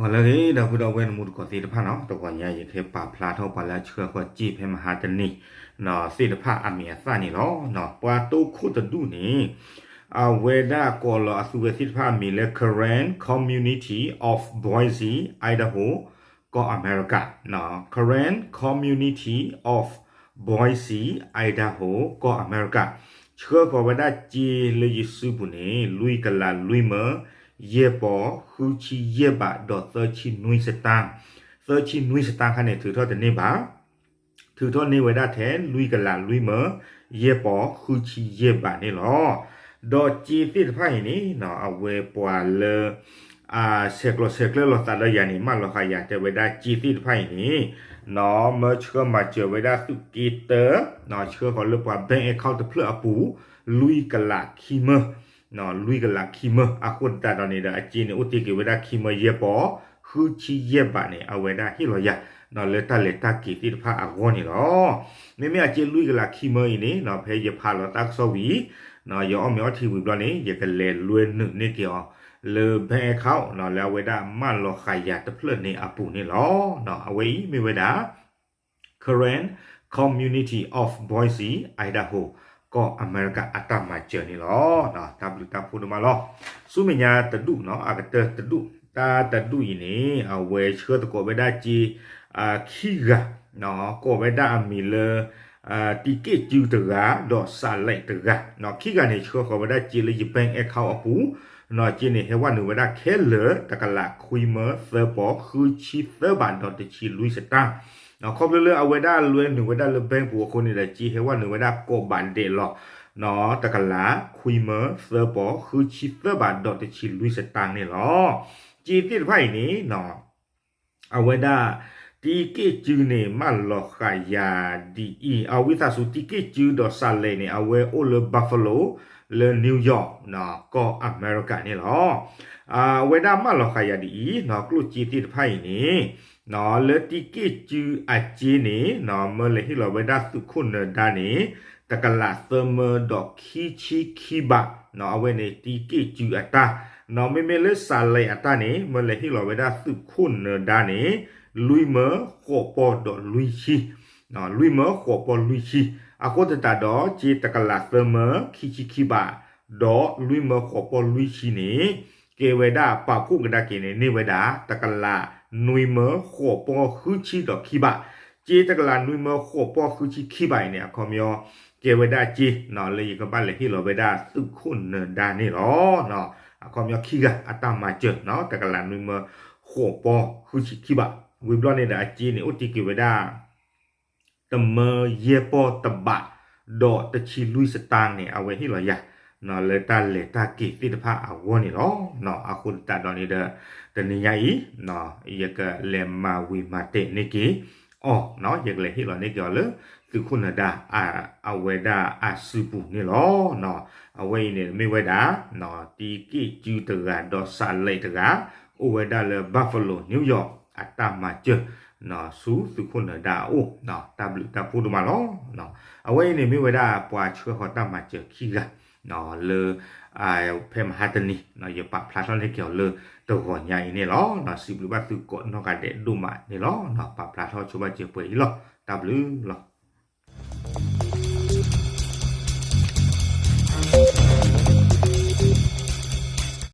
ဂီၤလၢအဂ့ၤ ဒီပုၢ်ဒီဝဲၢ်နမူတကိးသ့ၣ်တဖၣ်နီၤ, တဂီၤညါယကဟဲပာ်ဖျါထီၣ်ပှၤလၢအဆှၢဃီၤစ့ဖဲမဟါတနံၤ သ့ၣ်တဖၣ်အမံၤအသၣ်န့ၣ်လီၤ. ပှၤတိခိၣ်တဒူၣ်န့ၣ် အဝဲဒၣ်ကိးလီၤအသုဝဲသ့ၣ်တဖၣ်အမံၤလၢ Karen Community of Boise, Idaho ကီၢ်အမဲရကၤ, Karen Community of Boise, Idaho ကီၢ်အမဲရကၤ, ဆှၢဃီၤဝဲဒၣ်စ့လၢယစုပူၤန့ၣ် လွံၢ်ကလးလွံၢ်မၢ ယဲၢ်ပီၤ ဃုဆံယဲၢ်ဘး ဒီးသၢဆံနွံစတၢ်, သၢဆံနွံစတၢ်ခါန့ၣ် ထုးထီၣ်တန့ၢ်ဘၣ် ထုးထီၣ်န့ၢ်ဝဲဒၣ်ထဲလွံၢ်ကလးလွံၢ်မၢ ယဲၢ်ပီၤ ဃုဆံယဲၢ်ဘးန့ၣ်လီၤ. ဒီးစ့သ့ၣ်တဖၣ်အံၤန့ၣ် အဝဲပှၤလၢ ဆဲးကျိးဆဲးကျၢလိာ်သးဒီးယၤန့ၣ် မၢလီၤဃာ်ယၤတဲဝဲဒၣ်စ့သ့ၣ်တဖၣ်အံၤန့ၣ် မၢဆှၢမၤစၢၤဝဲဒၣ်သုးက့တၢ ဆှၢဃီၤလၢပှၤ bank account တဖျၢၣ်အပူၤ လွံၢ်ကလးခံမၢ လွံၢ်ကလးခံမၢ အဃိသတးဒီးန့ၣ်ဒီး အစ့န့ၣ် အိၣ်တ့ၢ်က့ၤဝဲဒၣ်ခံမၢယဲၢ်ပီၤ ဃုဆံယဲၢ်ဘးန့ၣ် အဝဲဒၣ်ဟ့ၣ်လီၤယၤ လၢတၢ်လဲၤတၢ်က့ၤသ့ၣ်တဖၣ်အဂီၢ်န့ၣ်လီၤ. မ့မ့ၢ်အစ့လွံၢ်ကလးခံမၢအံၤန့ၣ် ဖဲယဖးလီၤတၢ်ကစီၣ်ဝံၤ ယအီၣ်မ့ၤအီထံဝံၤဘျီန့ၣ် ယကလဲၤလွဲနုာ်န့ၢ်က့ၤအီၤ လၢ bank account လၢအဝဲဒၣ်မၢလီၤဃာ်ယၤတဖျၢၣ်န့ၣ်အပူၤန့ၣ်လီၤ. အဝဲအံၤမ့ၢ်ဝဲဒၣ် Karen Community of Boise, Idaho ကီၢ်အမဲရကၤအတၢ်မၤစၢၤန့ၣ်လီၤ. တၢ်ဘျုးတၢ်ဖှိၣ်ဒိၣ်မးလီၤ. ဆူမဲာ်ညါတဒူၣ်နီၤ အကတၢၢ်တဒူၣ် တၢ်တဒူၣ်အံၤန့ၣ် အဝဲဆှၢသကိးဝဲဒၣ်စ့ ခံဂၤ ကိးဝဲဒၣ်အမံၤလၢ တံက့ၣ်စုတဂၤ ဒီးစးလဲးတဂၤ ခံဂၤန့ၣ် ဆှၢဃီၤဝဲဒၣ်စ့လၢယ bank account အပူၤ စ့န့ၣ် ဟဲဝဲနုာ်ဝဲဒၣ်ခဲလၢာ် တကလးခွံမၢသၢပီၤ ဃုဆံသၢဘး ဒီးတဆံလွံၢ်စတၢ် ခီဖျိလၢအဝဲဒၣ်လွဲနုာ်ဝဲဒၣ်လၢ bank ပူၤအဃိန့ၣ်ဒီး စ့ဟဲဝဲနုာ်ဝဲဒၣ်ကိးဘးဒဲးလီၤ တကလးခွံမၢသၢပီၤ ဃုဆံသၢဘး ဒီးတဆံလွံၢ်စတၢ်န့ၣ်လီၤ. စ့သ့ၣ်တဖၣ်အံၤန့ၣ် အဝဲဒၣ် တံက့ၣ်စုန့ၣ် မၢလီၤဃာ်ယၤဒ်အံၤ အဝံသးစူၤ တံက့ၣ်စုဒီးစးလဲးန့ၣ် အဝဲအိၣ်လၢ Buffalo လၢ New York ကီၢ်အမဲရကၤန့ၣ်လီၤ. အဝဲဒၣ်မၢလီၤဃာ်ယၤဒ်အံၤ ကျိၣ်စ့သ့ၣ်တဖၣ်အံၤန့ၣ် လၢတံက့ၣ်စုအစ့န့ၣ် မၢလဲၤဟ့ၣ်လီၤဝဲဒၣ်သုးခိၣ်နၢၤဒါန့ၣ် တကလးသၢမၢဒီးခံဆံခံဘး အဝဲန့ၣ်တံက့ၣ်စုအတၢ် မ့မ့ၢ်လၢစးလဲးအတၢ်န့ၣ် မၢလဲၤဟ့ၣ်လီၤဝဲဒၣ်သုးခိၣ်နၢၤဒါန့ၣ် လွံၢ်မၢဃိးပီၤဒီးလွံၢ်ဆံ လွံၢ်မၢဃိးပီၤလွံၢ်ဆံ အဃိသတးဒီး စ့တကလးသၢမၢခံဆံခံဘး ဒီးလွံၢ်မၢဃိးပီၤလွံၢ်ဆံန့ၣ် ကဲဝဲဒၣ်ပာ်ဖှိၣ်ကဒါက့ၤန့ၣ် န့ၢ်ဝဲဒၣ် တကလးနွံမၢဃိးပီၤဃုဆံဒီးခံဘး စ့တကလးနွံမၢဃိးပီၤဃုဆံခံဘးအံၤန့ၣ် အခီပညီ ကဲဝဲဒၣ်စ့ လၢယကဘၣ်လဲၤဟ့ၣ်လီၤဝဲဒၣ်သုးခိၣ်နၢၤဒါန့ၣ်လီၤ. အခီပညီခံဂၤအတၢ်မၤစၢၤ တကလးနွံမၢဃိးပီၤဃုဆံခံဘး ဝံၤဘျီန့ၣ်ဒီးအစ့န့ၣ် အိၣ်တ့ၢ်က့ၤဝဲဒၣ် တမၢယဲၢ်ပီၤတဘး ဒီးတဆံလွံၢ်စတၢ်န့ၣ် အဝဲဟ့ၣ်လီၤယၤ လၢတၢ်လဲၤတၢ်က့ၤသ့ၣ်တဖၣ်အဂီၢ်န့ၣ်လီၤ. အဃိသတးဒီးန့ၣ်ဒီး တနံၤညါအံၤ ယကလဲၤမၤဝံၤမၤတဲာ်န့ၢ်က့ၤအီၤ ယကလဲၤဟ့ၣ်လီၤန့ၢ်က့ၤအီၤလၢ သုးခိၣ်နၢၤဒါ အဝဲဒၣ်အစုပူၤန့ၣ်လီၤ. အဝဲအံၤန့ၣ်မ့ၢ်ဝဲဒၣ် တံက့ၣ်စုတဂၤဒီးစးလဲးတဂၤ အိၣ်ဝဲဒၣ်လၢ Buffalo New York အတၢ်မၤစၢၤ ဆူသုးခိၣ်နၢၤဒါအအိၣ် တၢ်ဘျုးတၢ်ဖှိၣ်ဒိၣ်မးလီၤ. အဝဲအံၤန့ၣ်မ့ၢ်ဝဲဒၣ်ပှၤဆှၢဃီၤတၢ်မၤစၢၤခံဂၤ လၢ ဖဲမဟါတနံၤ ယပာ်ဖျါထီၣ်န့ၢ်က့ၤအီၤလၢတဂီၤညါအံၤန့ၣ်လီၤ. စံးဘျုးဘၣ်သုကိးနီၢ်ဂၤဒဲးဒိၣ်မးန့ၣ်လီၤ. ပာ်ဖျါထီၣ်ဆိဘၣ်စၢၤပှဲၤအံၤလီၤ. တၢ်ဘျုးလီၤ.